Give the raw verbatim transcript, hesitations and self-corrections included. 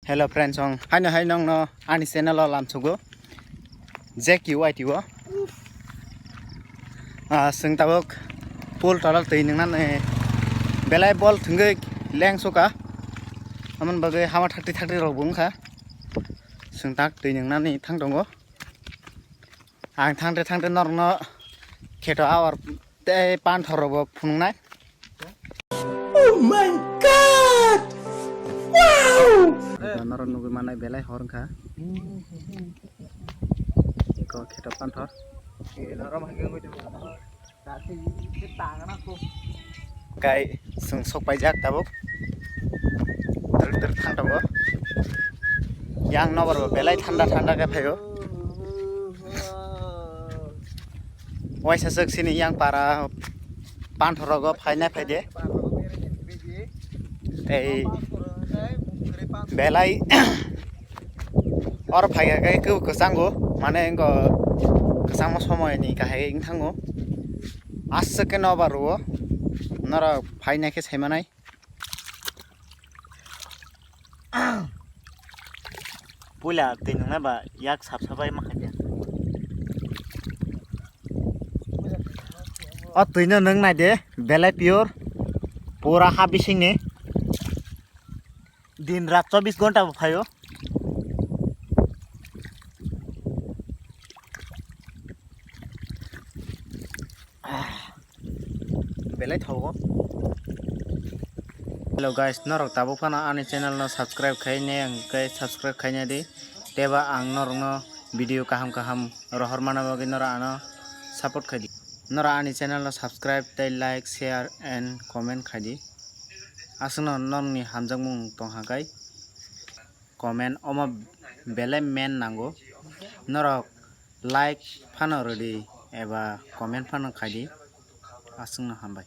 Hello friends, ang haino hai nongno ani channel o lamsugo, J Q Y T o. Ah, chwng tabuk pool tola twi nwngnani belai bol thwngwi leng suka. Amoni bagwi hama thakti thakti rok bo wngkha. Chwng tak twi nwngnani thang tongo. Ang thangte thangte norokno kheto awar tei panthor rokbo phunuknai. Oh my God! Wow! Norok nugwi manai belai hor wngkha. Eko kheto panthor. Kai chwng sok paijak tabuk. Twrwk twrwk thang tongo. Yang nobar bo belai thanda thanda khe phaio. Waisa swk sini yang para panthor rogo phaina phaide. Tei belai or phaiya khe kwchango, mane wngkha kwchangma somoyni kahai wng thango. Aswk khe nobar o norok phaina khe saimanai. Puila twi nwngnai ba yak sap sabai ma khaide. O twino nwng nai de, belai pure, pura ha bisingni. Din rat chobbish ghonta bo phaio. Belai thogo. Hello guys, norok tabuk phano ani channel no subscribe khai ne ang khe subscribe khai ne di. Teba ang norok no video kaham kaham rohor mana bagwi norok ano support khai di. Norok ani channel no subscribe tei like, share and comment khai di. Aswkno norokni hamjakmung tong ha kai. Comment omo belai main nango. Norok like phano rwdi eba comment phano khaidi. Aswkno hambai.